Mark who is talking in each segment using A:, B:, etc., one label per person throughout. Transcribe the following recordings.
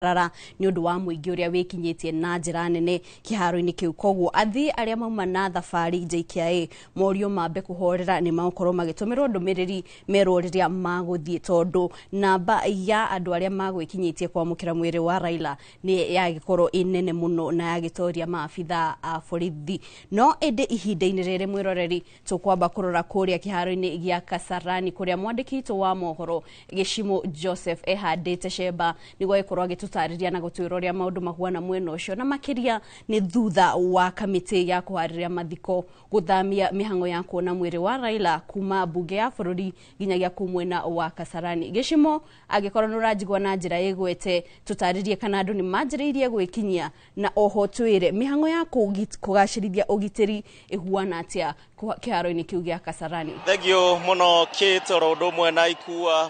A: Rara nĩ ũndũ wa mũingĩ ũrĩa wĩkinyĩtie na njĩra nene kĩharo-inĩ kĩu. Koguo athii arĩa mauma na thabarĩ JKIA morio mambe kũhorera, nĩ magũkorwo magĩtũmĩrwo ndũmĩrĩri merwo rĩrĩa magũthiĩ, tondũ namba ya andũ arĩa magwĩkinyĩtie kwamũkĩra mwĩrĩ wa Raila nĩ yagĩkorwo ĩ nene mũno na yagĩtoria maabitha a borithi. No ĩndĩ ihinda-inĩ rĩrĩ, mwĩroreri, tũkwamba kũrora kũrĩa kĩharo-inĩ gĩa Kasarani kũrĩa mwandĩki witũ wa mohoro Gĩcimo Joseph ehandĩte cemba nĩguo agĩkorwo agĩtũtarĩria na gũtwĩra ũrĩa maũndũ mahuana mwena ũcio, na makĩria nĩ thutha wa kamĩtĩ ya kũharĩria mathiko gũthamia mĩhang'o ya kuona mwĩrĩ wa Raila kuma mbunge ya bũrũri nginyagia kũu mwena wa Kasarani. Gĩcimo, angĩkorwo nĩ ũranjigua na njĩra ĩgwete, tũtarĩrie kana andũ nĩ manjĩrĩirie gwĩkinyia, na oho twĩre mĩhang'o ya kũgacĩrithia ũgitĩri ĩhuana atĩa kĩharo-inĩ kĩu gĩa Kasarani.
B: Thengiũ mũno Kate, oro ũndũ ũmwe na ikua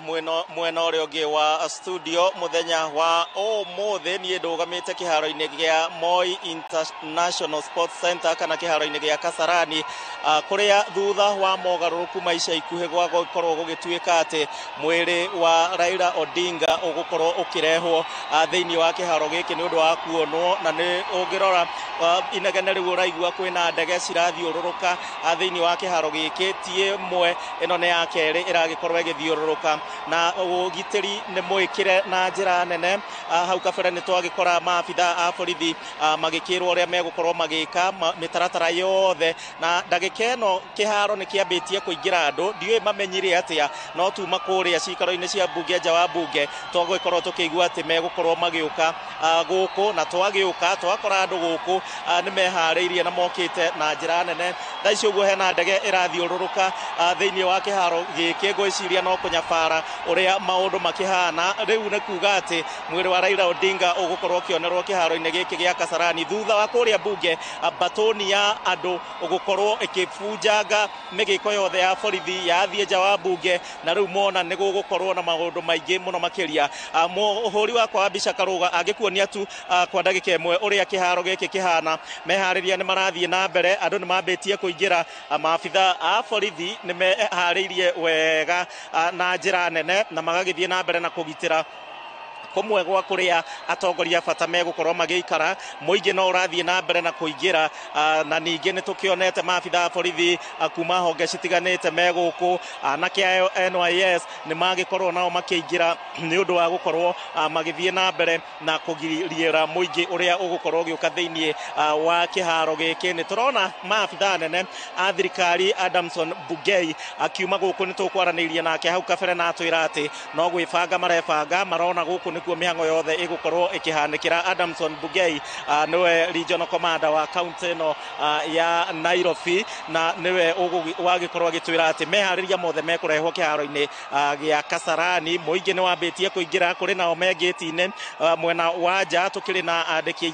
B: mwena ũrĩa ũngĩ wa studio. Mũthenya wa ũmũthĩ niĩ ndũgamĩte kĩharo-inĩ gĩa Moi International Sports Center kana kĩharo-inĩ gĩa Kasarani, kũrĩa thutha wa mogarũrũku ma ica ikuhĩ gwa gũkorwo gũgĩtuĩka atĩ mwĩrĩ wa Raila Odinga ũgũkorwo ũkĩrehwo thĩinĩ wa kĩharo gĩkĩ nĩ ũndũ wa kuonwo. Na nĩ ũngĩrora inegene rĩu ũraigua kwĩna ndege cirathiũrũrũka thĩinĩ wa kĩharo gĩkĩ, ti ĩmwe, ĩno nĩ ya kerĩ ĩragĩkorwo ĩgĩthiũrũrũka, na ũgitĩri nĩ mwĩkĩre na njĩra nene. Hau kabere nĩ twagĩkora maabitha a borithi magĩkĩrwo ũrĩa megũkorwo magĩka mĩtaratara yothe, na ndagĩka ĩno kĩharo nĩ kĩambĩtie kũingĩra andũ. Ndiũĩ mamenyire atĩa, no tuma kũrĩa cikaro-inĩ cia mbunge, nja wa mbunge, twagũgĩkorwo tũkĩigua atĩ megũkorwo magĩũka gũkũ, na twagĩũka twakora andũ gũkũ nĩ meharĩirie na mokĩte na njĩra nene. Thaa ici ũguo hena ndege ĩrathiũrũrũka thĩinĩ wa kĩharo gĩkĩ, ngwĩciria no kũnyabara ũrĩa maũndũ makĩhana. Rĩu nĩ kuga atĩ mwĩrĩ wa Raila Odinga ũgũkorwo ũkĩonerwo kĩharo-inĩ gĩkĩ gĩa Kasarani thutha wa kũrĩa mbunge batoni ya andũ gũkorwo ĩkĩbunjanga mĩgĩko yothe ya borithi yathiĩ nja wa mbunge, na rĩu mona nĩ gũgũkorwo na maũndũ maingĩ mũno makĩria. Mũhũri wakwa wa mbica Karũga angĩkuonia tu kwa ndagĩka ĩmwe ũrĩa kĩharo gĩkĩ kĩhana. Meharĩria nĩ marathiĩ na mbere, andũ nĩ mambĩtie kũingĩra, maabitha a borithi nĩ meharĩirie wega na njĩra nene na magagĩthiĩ na mbere na kũgitĩra kũmwe gwa kũrĩa atongoria bata megũkorwo magĩikara. Mũingĩ no ũrathiĩ na mbere na kũingĩra, na ningĩ nĩ tũkĩonete maabitha a borithi kuma honge citiganĩte me gũkũ, anake a NYS nĩ magĩkorwo nao makĩingĩra nĩ ũndũ wa gũkorwo magĩthiĩ na mbere na kũgiriĩra mũingĩ ũrĩa ũgũkorwo ũgĩũka thĩinĩ wa kĩharo gĩkĩ. Nĩ tũrona maabitha nene a thirikari Adamson Bungei akiuma gũkũ, nĩ tũkwaranĩirie nake hau kabere na atwĩra atĩ no gwĩbanga marebanga, marona gũkũ nĩkuo mĩhang'o yothe ĩgũkorwo ĩkĩhanĩkĩra. Adamson Bungei nĩwe regional commander wa county ĩno ya Nairobi, na nĩwe wagĩkorwo agĩtwĩra atĩ meharĩria mothe mekũrehwo kĩharo-inĩ gĩa Kasarani. Mũingĩ nĩ wambĩtie kũingĩra, kũrĩ nao me gĩti-inĩ mwena wa nja. Tũkĩrĩ na andĩki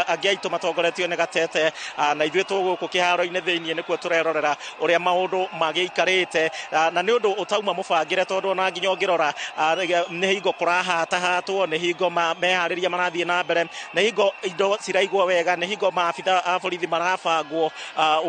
B: angĩ aitũ matongoretio nĩ Gatete, na ithuĩ tũgũkũ kĩharo-inĩ thĩinĩ nĩkuo tũrerorera ũrĩa maũndũ magĩikarĩte, na nĩ ũndũ ũtauma mũbangĩre, tondũ ona nginya ũngĩrora nĩ hingo kũrahatahatwo, nĩ hingo meharĩria marathiĩ na mbere, nĩ hingo indo ciraigwo wega, nĩ hingo maabitha a borithi marabangwo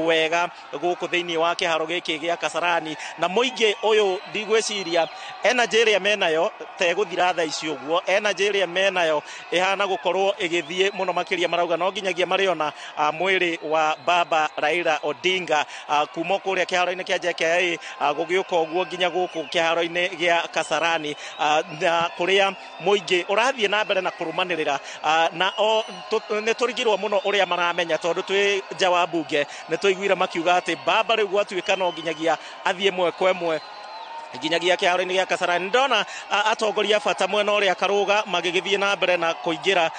B: wega gũkũ thĩinĩ wa kĩharo gĩkĩ gĩa Kasarani. Na mũingĩ ũyũ ndigwĩciria energy ĩrĩa menayo tegũthira thaa ici ũguo, energy ĩrĩa menayo ĩhana gũkorwo ĩgĩthiĩ mũno makĩria. Marauga no nginyagia marĩona mwĩrĩ wa baba Raila Odinga kuma kũrĩa kĩharo-inĩ kĩa JKIA gũgĩũka ũguo nginya gũkũ kĩharo-inĩ gĩa Kasarani, na kũrĩa mũingĩ ũrathiĩ na mbere na kũrũmanĩrĩra, na nĩ tũrigirwo mũno ũrĩa maramenya, tondũ twĩ nja wa mbunge nĩ tũiguire makiuga atĩ baba rĩu gwatuĩka no nginyagia athiĩ ĩmwe kwa ĩmwe nginyagia kĩharo-inĩ gĩa Kasarani. Ndona atongoria bata mwena ũrĩa Karũga magĩgĩthiĩ na mbere na kũingĩra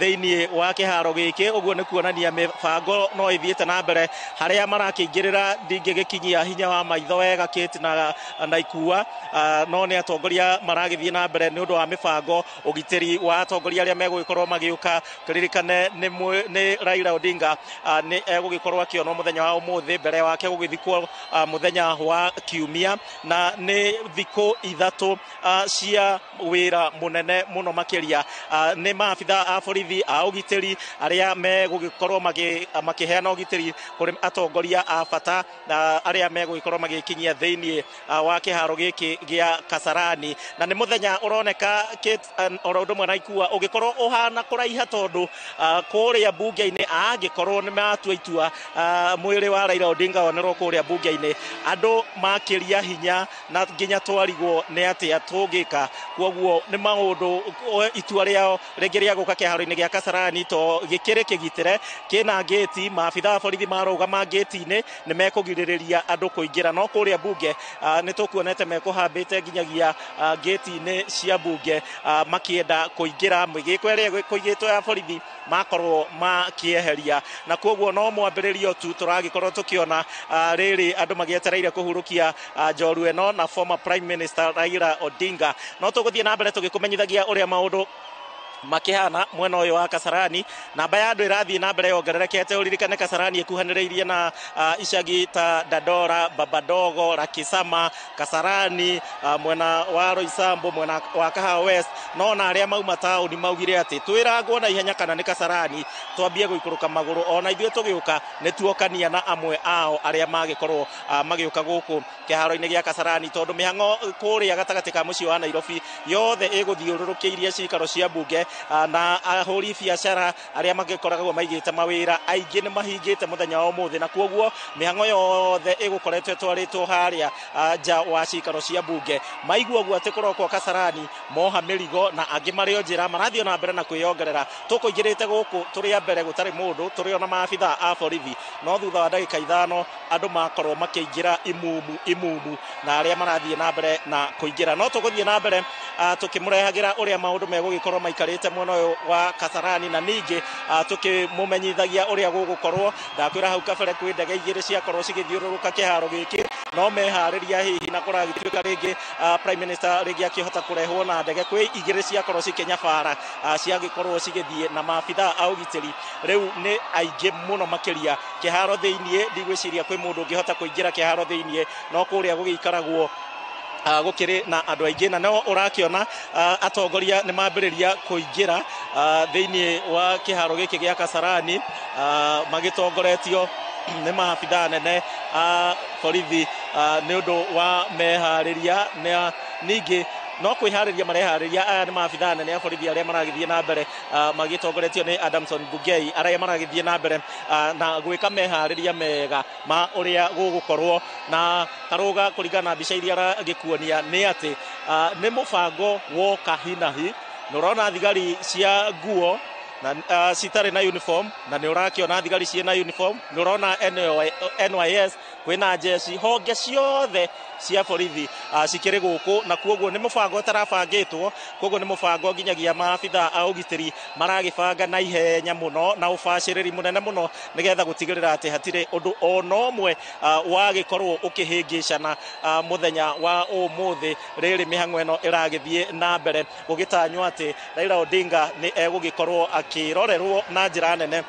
B: thĩinĩ wa kĩharo gĩkĩ, ũguo nĩ kuonania mĩbango no ĩthiĩte na mbere. Harĩa marakĩingĩrĩra ndingĩgĩkinyia hinya wa maitho wega Kate na ikua, no nĩ atongoria maragĩthiĩ na mbere nĩ ũndũ wa mĩbango ũgitĩri wa atongoria arĩa megũgĩkorwo magĩũka. Tũririkane nĩ Raila Odinga nĩ egũgĩkorwo akĩonwo mũthenya wa ũmũthĩ mbere wake gũgĩthikwo mũthenya wa kiumia, na nĩ thikũ 3 cia wĩra mũnene mũno makĩria. Nĩ maabitha a borithi a ũgitĩri arĩa megũgĩkorwo makĩheana ũgitĩri kũrĩ atongoria a bata arĩa megũgĩkorwo magĩkinyia thĩinĩ wa kĩharo gĩkĩ gĩa Kasarani. Na nĩ mũthenya ũroneka oro ũndũ ũmwe na Ikua ũgĩkorwo ũhana kũraiha tondũ kũrĩa bunge-inĩ angĩkorwo nĩ matua itua mwĩrĩ wa Raila Odinga wonerwo kũrĩa bunge-inĩ andũ makĩria hinya na nginya twarigwo nĩ atĩa tũngĩka. Kwoguo nĩ maũndũ itua rĩao rĩngĩ rĩa gũka kĩharo-inĩ gĩa Kasarani to gĩkĩrĩ kĩgitĩre kĩna ngĩti, maabitha a borithi marũgama ngĩti-inĩ nĩ mekũgirĩrĩria andũ kũingĩra. No kũrĩa bunge nĩ tũkuonete mekũhambĩte nginyagia ngĩti-inĩ cia bunge makĩenda kũingĩra mĩgĩko ĩrĩa kũigĩtwo ya borithi makorwo makĩeheria. Na kwoguo no mwambĩrĩrio tu tũragĩkorwo tũkĩona rĩrĩ andũ magĩetereire kũhurũkia njorua ĩno na former Prime Minister Raila Odinga. No tũgũthiĩ na mbere tũgĩkũmenyithagia ũrĩa maũndũ makĩhana mwena ũyũ wa Kasarani. Namba ya andũ ĩrathiĩ na mbere yongererekete. Ũririkane Kasarani ĩkuhanĩrĩirie na icagi ta Dandora, Babadogo, Rakisama, Kasarani, mwena wa Roysambu, mwena wa Kahawa West. No na arĩa mauma taũni maugire atĩ twĩrangwo na ihenya kana nĩ Kasarani twambie gũikũrũka magũrũ. Ona ithuĩ tũgĩũka nĩ tuokania na amwe ao arĩa magĩkorwo magĩũka gũkũ kĩharo-inĩ gĩa Kasarani, tondũ mĩhang'o kũrĩa gatagatĩ ka mũciĩ wa Nairobi yothe ĩgũthiũrũrũkĩirie cikaro cia bunge na ahũri biacara arĩa magĩkoragwo maigĩte mawĩra aingĩ nĩ mahingĩte mũthenya wa ũmũthĩ, na kwoguo mĩhang'o yothe ĩgũkoretwo ĩtwarĩtwo harĩa nja wa cikaro cia bunge. Maigua ũguo atĩ kũrokwo Kasarani moha mĩrigo na angĩ marĩ o njĩra marathiĩ na mbere na kwĩyongerera. Tũkũingĩrĩte gũkũ tũrĩ a mbere gũtarĩ mũndũ, tũrĩ ona maabitha a borithi, no thutha wa ndagĩka 5 andũ makorwo makĩingĩra imumu imumu na arĩa marathiĩ na mbere na kũingĩra. No tũgũthiĩ na mbere tũkĩmũrehagĩra ũrĩa maũndũ megũgĩkorwo maikarĩte mwena ũyũ wa Kasarani, na ningĩ tũkĩmũmenyithagia ũrĩa gũgũkorwo. Ndakwĩra hau kabere kwĩ ndege 2 ciakorwo cigĩthiũrũrũka kĩharo gĩkĩ, no meharĩria hihi na kũragĩtuĩka rĩngĩ Prime Minister rĩngĩ akĩhota kũrehwo na ndege. Kwĩ 2 ciakorwo cikĩnyabara ciagĩkorwo cigĩthiĩ na maabitha a ũgitĩri rĩu nĩ aingĩ mũno makĩria kĩharo thĩiniĩ. Ndigwĩciria kwĩ mũndũ ũngĩhota kũingĩra kĩharo thĩiniĩ, no kũrĩa gũgĩikaragwo gũkĩrĩ na andũ aingĩ. Na no ũrakĩona atongoria nĩ mambĩrĩria kũingĩra thĩiniĩ wa kĩharo gĩkĩ gĩa Kasarani magĩtongoretio nĩ maabitha nene a borithi nĩ ũndũ wa meharĩria. Na ningĩ no kwĩharĩria mareharĩria. Aya nĩ maabitha nene a borithi arĩa maragĩthiĩ na mbere magĩtongoretio nĩ Adamson Bungei, arĩa maragĩthiĩ na mbere na gwĩka meharĩria mega ma ũrĩa gũgũkorwo. Na Karũga, kũringana na mbica iria aragĩkuonia nĩ atĩ nĩ mũbango woka hinahi. Nĩ ũrona thigari cia nguo na citarĩ na uniform, na nĩ ũrakĩona thigari ciĩ na uniform, nĩ ũrona NYS, kwĩna jeshi, honge ciothe cia borithi cikĩrĩ gũkũ. Na kwoguo nĩ mũbango ũtarabangĩtwo, kwoguo nĩ mũbango nginyagia maabitha a ũgitĩri maragĩbanga na ihenya mũno na ũbacĩrĩri mũnene mũno, nĩgetha gũtigĩrĩra atĩ hatirĩ ũndũ ona ũmwe wagĩkorwo ũkĩhĩngĩcana mũthenya wa ũmũthĩ rĩrĩ mĩhang'o ĩno ĩragĩthiĩ na mbere, gũgĩtanywo atĩ Raila Odinga nĩ egũgĩkorwo akĩrorerwo na njĩra nene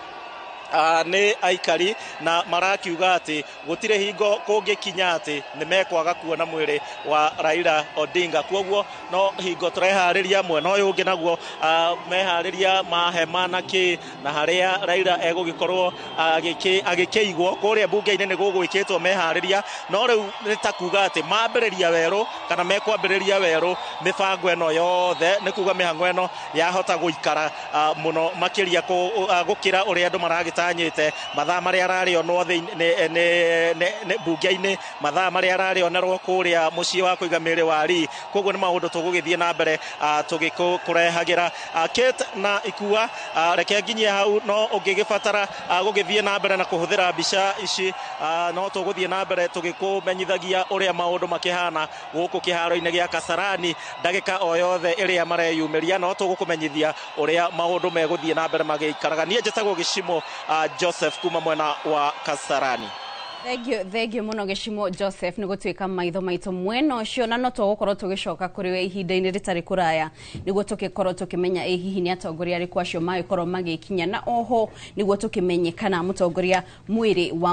B: nĩ aikari, na marakiuga atĩ gũtirĩ hingo kũngĩkinya atĩ nĩ mekwaga kuona mwĩrĩ wa Raila Odinga. Kwoguo no hingo tũreharĩria mwena ũyũ ũngĩ naguo meharĩria mahema na kĩ, na harĩa Raila egũgĩkorwo agĩkĩigwo kũrĩa bunge-inĩ nĩ gũgwĩkĩtwo meharĩria. No rĩu nĩ ta kuga atĩ mambĩrĩria werũ kana mekwambĩrĩria werũ mĩbango ĩno yothe, nĩ kuga mĩhang'o ĩno yahota gũikara mũno makĩria gũkĩra ũrĩa andũ maragĩtanyĩte. Mathaa marĩa ararĩonwo bunge-inĩ, mathaa marĩa ararĩonerwo kũrĩa mũciĩ wa kũiga mĩĩrĩ wa Lee. Kwoguo nĩ maũndũ tũgũgĩthiĩ na mbere tũgĩkũrehagĩra. Kate na Ikua, reke nginyie hau. No ũngĩgĩbatara gũgĩthiĩ na mbere na kũhũthĩra mbica ici, no tũgũthiĩ na mbere tũgĩkũmenyithagia ũrĩa maũndũ makĩhana gũkũ kĩharo-inĩ gĩa Kasarani ndagĩka o yothe ĩrĩa mareyumĩria. No tũgũkũmenyithia ũrĩa maũndũ megũthiĩ na mbere magĩikaraga. Niĩ njĩtagwo Gĩcimo Joseph kuma mwena wa Kasarani.
A: Thank you mũno Gĩcimo Joseph nĩ gũtuĩka maitho maitũ mwena ũcio, na no tũgũkorwo tũgĩcoka kũrĩ we ihinda-inĩ rĩtarĩ kũraya nĩguo tũgĩkorwo tũkĩmenya ĩ hihi nĩ atongoria arĩkũ acio magĩkorwo magĩkinya, na oho nĩguo tũkĩmenye kana mũtongoria mwĩrĩ wa